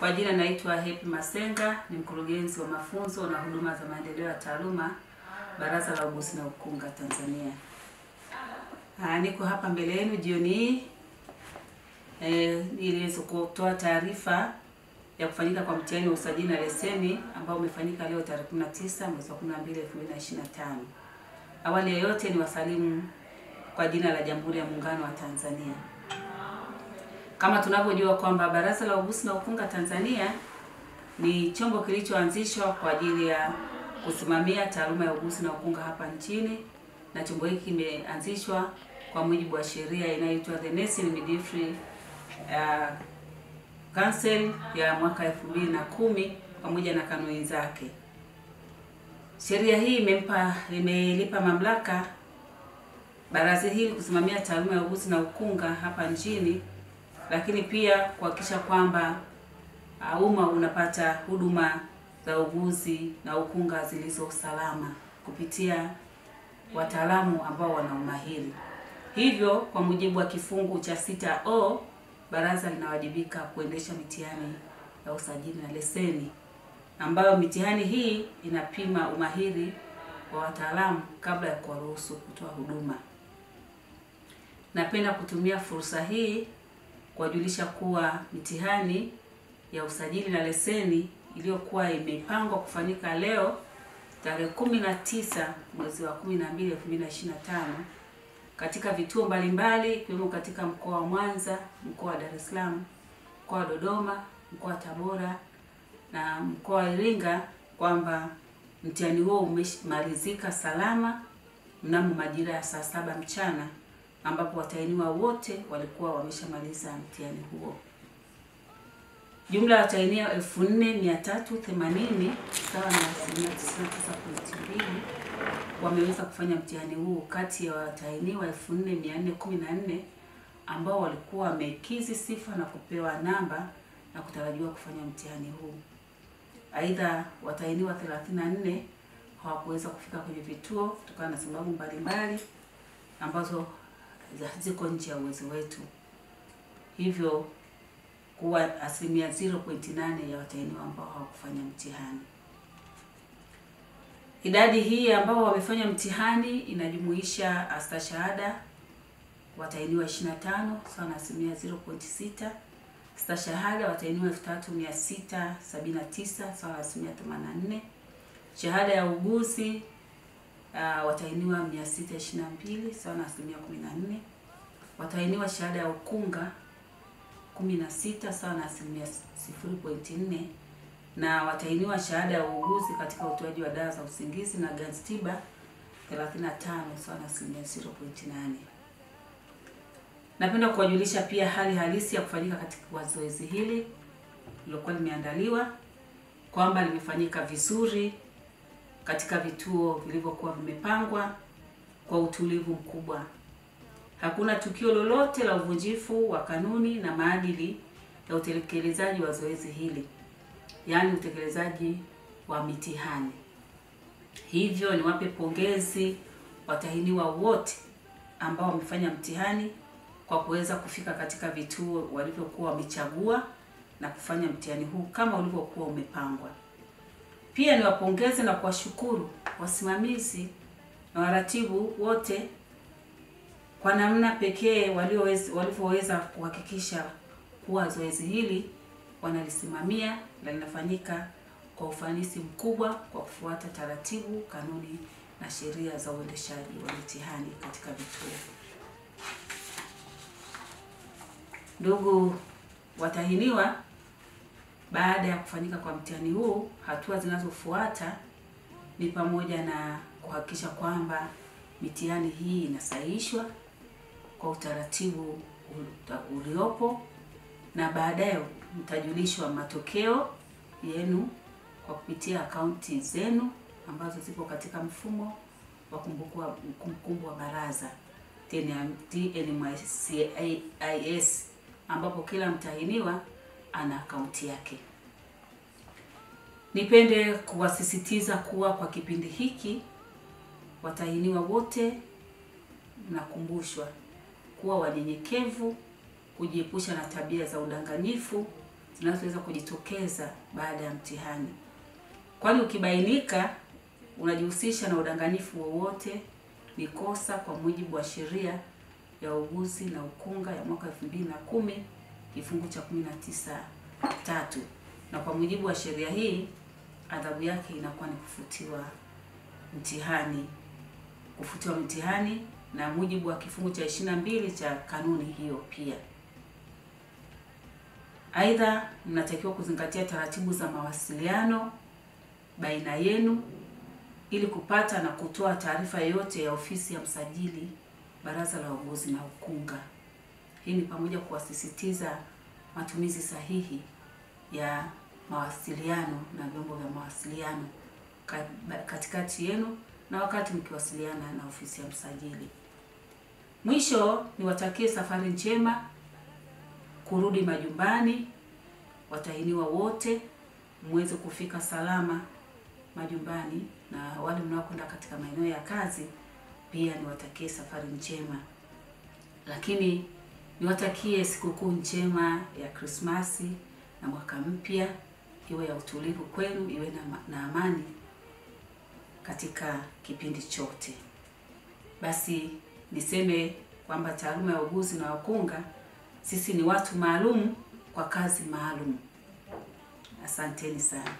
Kwa jina naitwa Happy Masenga, ni mkurugenzi wa mafunzo na huduma za maendeleo ya taaluma, Baraza la Uuguzi na Ukunga Tanzania. Niko hapa mbele yenu jioni hii ili kutoa taarifa ya kufanyika kwa mtihani wa usajili na leseni ambao umefanyika leo tarehe 19 mwezi wa 12 2025. Awali ya yote ni wasalimu kwa jina la Jamhuri ya Muungano wa Tanzania. Kama tunavyojua kwamba Baraza la Uuguzi na Ukunga Tanzania ni chombo kilichoanzishwa kwa ajili ya kusimamia taaluma ya uuguzi na ukunga hapa nchini, na chombo hiki kimeanzishwa kwa mujibu wa sheria inayoitwa The Nursing Midwifery Council ya mwaka 2010 pamoja na kanuni zake. Sheria hii imelipa mamlaka baraza hili kusimamia taaluma ya uuguzi na ukunga hapa nchini, lakini pia kuhakikisha kwamba umma unapata huduma za uuguzi na ukunga zilizo salama kupitia wataalamu ambao wana umahiri. Hivyo kwa mujibu wa kifungu cha 6O, baraza linawajibika kuendesha mitihani ya usajili na leseni, ambayo mitihani hii inapima umahiri wa wataalamu kabla ya kuwaruhusu kutoa huduma. Napenda kutumia fursa hii kuwajulisha kuwa mitihani ya usajili na leseni iliyokuwa imepangwa kufanyika leo tarehe 19 mwezi wa 12 2025 katika vituo mbalimbali ikiwemo katika mkoa wa Mwanza, mkoa wa Dar es Salaam, mkoa wa Dodoma, mkoa wa Tabora na mkoa wa Iringa, kwamba mtihani huo umemalizika salama mnamo majira ya saa 7 mchana, ambapo watahiniwa wote walikuwa wameshamaliza mtihani huo. Jumla ya watahiniwa 4380 sawa na 99.2 wameweza kufanya mtihani huu kati ya watahiniwa 4414 ambao walikuwa wamekizi sifa na kupewa namba na kutarajiwa kufanya mtihani huu. Aidha, watahiniwa 34 hawakuweza kufika kwenye vituo kutokana na sababu mbalimbali ambazo ziko nje ya uwezo wetu, hivyo kuwa asilimia 0.8 ya watahiniwa ambao hawakufanya mtihani. Idadi hii ambao wamefanya mtihani inajumuisha astashahada watahiniwa 25 sawa na asilimia 0.6, stashahada watahiniwa 3679 sawa na asilimia 84, shahada ya uuguzi watahiniwa 622 sawa na asilimia 14, watahiniwa shahada ya ukunga 16 sawa na asilimia 0.4, na watahiniwa shahada ya uuguzi katika utoaji wa dawa za usingizi na ganzi tiba 35 sawa na asilimia 0.8. Napenda kuwajulisha pia hali halisi ya kufanyika katika zoezi hili lilokuwa limeandaliwa, kwamba limefanyika vizuri katika vituo vilivyokuwa vimepangwa kwa utulivu mkubwa. Hakuna tukio lolote la uvunjifu wa kanuni na maadili ya utekelezaji wa zoezi hili, yaani utekelezaji wa mitihani. Hivyo niwape pongezi watahiniwa wote ambao wamefanya mtihani kwa kuweza kufika katika vituo walivyokuwa wamechagua na kufanya mtihani huu kama ulivyokuwa umepangwa. Pia niwapongeze na kuwashukuru wasimamizi na waratibu wote kwa namna pekee walivyoweza kuhakikisha kuwa zoezi hili wanalisimamia na linafanyika kwa ufanisi mkubwa kwa kufuata taratibu, kanuni na sheria za uendeshaji wa mitihani katika vituo. Ndugu watahiniwa, baada ya kufanyika kwa mtihani huu, hatua zinazofuata ni pamoja na kuhakikisha kwamba mitihani hii inasahihishwa kwa utaratibu uliopo, na baadaye mtajulishwa matokeo yenu kwa kupitia akaunti zenu ambazo zipo katika mfumo wa kumbukumbu wa baraza TNMIS, ambapo kila mtahiniwa ana akaunti yake. Nipende kuwasisitiza kuwa kwa kipindi hiki watahiniwa wote mnakumbushwa kuwa wanyenyekevu, kujiepusha na tabia za udanganyifu zinazoweza kujitokeza baada ya mtihani. Kwani ukibainika unajihusisha na udanganyifu wowote ni kosa kwa mujibu wa sheria ya uuguzi na ukunga ya mwaka 2010 kifungu cha 19(3), na kwa mujibu wa sheria hii adhabu yake inakuwa ni kufutiwa mtihani, kufutiwa mtihani na mujibu wa kifungu cha 22 cha kanuni hiyo pia. Aidha, mnatakiwa kuzingatia taratibu za mawasiliano baina yenu ili kupata na kutoa taarifa yote ya ofisi ya msajili Baraza la Uuguzi na Ukunga. Hii ni pamoja kuwasisitiza matumizi sahihi ya mawasiliano na vyombo vya mawasiliano katikati yenu na wakati mkiwasiliana na ofisi ya msajili. Mwisho, niwatakie safari njema kurudi majumbani, watahiniwa wote muweze kufika salama majumbani, na wale mnaokwenda katika maeneo ya kazi pia niwatakie safari njema. Lakini niwatakie sikukuu njema ya Krismasi na mwaka mpya, iwe ya utulivu kwenu, iwe na amani katika kipindi chote. Basi niseme kwamba taaluma ya uuguzi na ukunga, sisi ni watu maalum kwa kazi maalum. Asanteni sana.